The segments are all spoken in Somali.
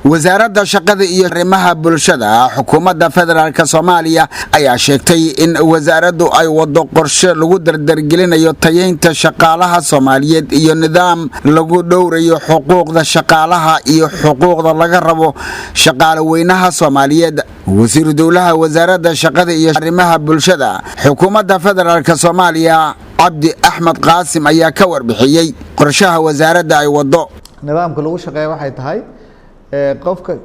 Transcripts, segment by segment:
Wasaaradda Shaqada iyo Arrimaha Bulshada Xukuumadda Federaalka Soomaaliya ayaa sheegtay in wasaaraddu ay wado qorshe lagu dardargelinayo tayeynta shaqaalaha Soomaaliyeed iyo nidaam lagu dhowrayo xuquuqda shaqaalaha iyo xuquuqda laga rabo shaqaale weynaha Soomaaliyeed. Wasiiru dowlaha Wasaaradda Shaqada iyo Arrimaha Bulshada Xukuumadda Federaalka Soomaaliya, Cabdi Axmed Qaasim, ayaa ka warbixiyey qorshaha wasaaradda ay wado. Nidaamka lagu shaqeeya waxay tahay qofka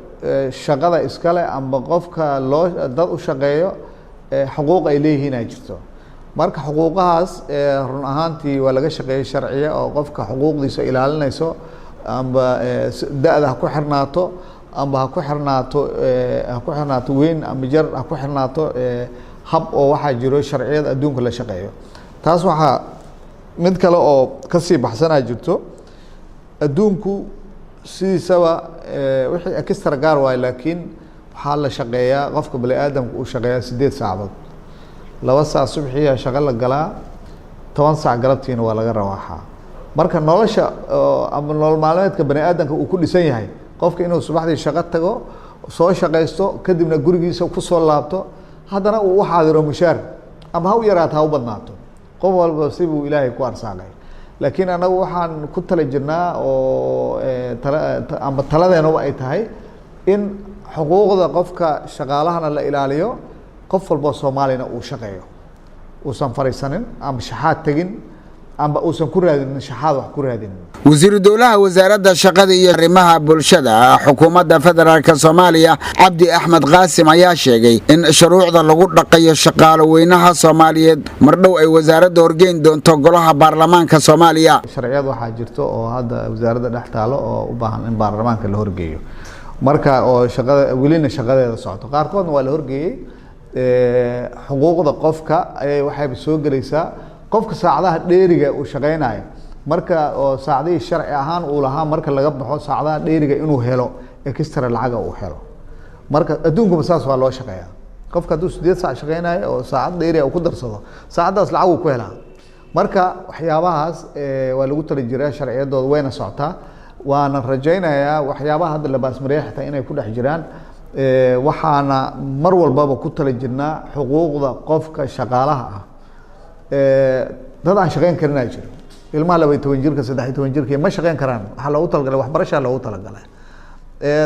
shaqada iskale amba qofka loo dad u shaqeeyo xuquuq ay leeyihiin ay jirto. Marka xuquuqahaas run ahaantii waa laga shaqeeyey sharciya oo qofka xuquuqdiisa ilaalinayso, amba da-da ha ku xirnaato, amba ha ku xirnaato weyn amba jar ha ku xirnaato. Hab oo waxaa jiro sharciyada adduunka la shaqeeyo. Taas waxaa mid kale oo kasii baxsanaa jirto. Adduunku sidiisaba wixii extra gaar waayo, laakiin waxaa la shaqeeyaa, qofka bani aadamka uu shaqeeyaa 8 saacadood. 2 saac subxiya shaqo la galaa, 10 saac galabtiina waa laga rawaaxaa. Marka nolosha ama nolol maalmeedka bani aadamka uu ku dhisan yahay qofka inuu subaxdii shaqo tago, soo shaqaysto, kadibna gurigiisa kusoo laabto, haddana uu u xaadiro mushaar, ama ha u yaraato, ha u badnaato, qof walba sibuu Ilaahay ku arsaaqay. Laakiin annagu waxaan ku tala jirnaa oo amba taladeenuba ay tahay in xuquuqda qofka shaqaalahana la ilaaliyo, qof walboo Soomaalina uu shaqeeyo, uusan fariisanin ama shaxaad tegin amba uusan ku raadinin shaxaad, wax ku raadinin. Wasiiru dowlaha Wasaaradda Shaqada iyo Arrimaha Bulshada Xukuumadda Federaalka Soomaaliya, Cabdi Axmed Qaasim, ayaa sheegay in shuruucda lagu dhaqayo shaqaalo weynaha Soomaaliyeed mardhow ay wasaaradda horgeyn doonto golaha baarlamaanka Soomaaliya. Sharciyad waxaa jirto oo hadda wasaaradda dhex taalo oo u baahan in baarlamaanka la horgeeyo. Marka oo shaqada welina shaqadeeda socoto, qaarkoodna waa la horgeeyey. Xuquuqda qofka ayay waxayba soo gelaysaa qofka saacadaha dheeriga uu shaqeynayo. Marka oo saacadihii sharci ahaan uu lahaa marka laga baxo, saacadaha dheeriga inuu helo extra lacaga uu helo. Marka adduunkuba saas waa loo shaqeeyaa. Qofka hadduu 8 saac shaqeynayo oo saacad dheeriga uu ku darsado, saacaddaas lacag uu ku helaa. Marka waxyaabahaas waa lagu tali jiraa, sharciyadooda wayna socotaa, waana rajaynayaa waxyaabaha hadda la baasmariyay xitaa inay ku dhex jiraan. Waxaana mar walbaba ku tali jirnaa xuquuqda qofka shaqaalaha ah. Dad aan shaqeyn karin aa jiro. Ilmaha 12 jirka, 13 jirka ma shaqeyn karaan. Waxaa loogu talagalay waxbarashaa loogu talagalay.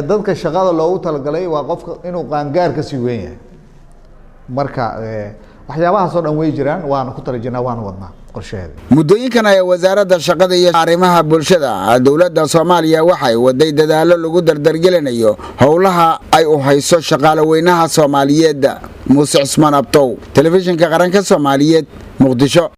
Dadka shaqada loogu talagalay waa qofka inuu qaangaar kasii weyn yahay. Marka waxyaabahaas oo dhan way jiraan, waana ku tali jirnaa, waana wadnaa qorshaheeda. Muddooyinkan ayaa Wasaaradda Shaqada iyo Arrimaha Bulshada dowladda Soomaaliya waxay waday dadaallo lagu dardargelinayo howlaha ay u hayso shaqaale weynaha Soomaaliyeed. Muuse Cusmaan Abtow, Telefishinka Qaranka Soomaaliyeed, Muqdisho.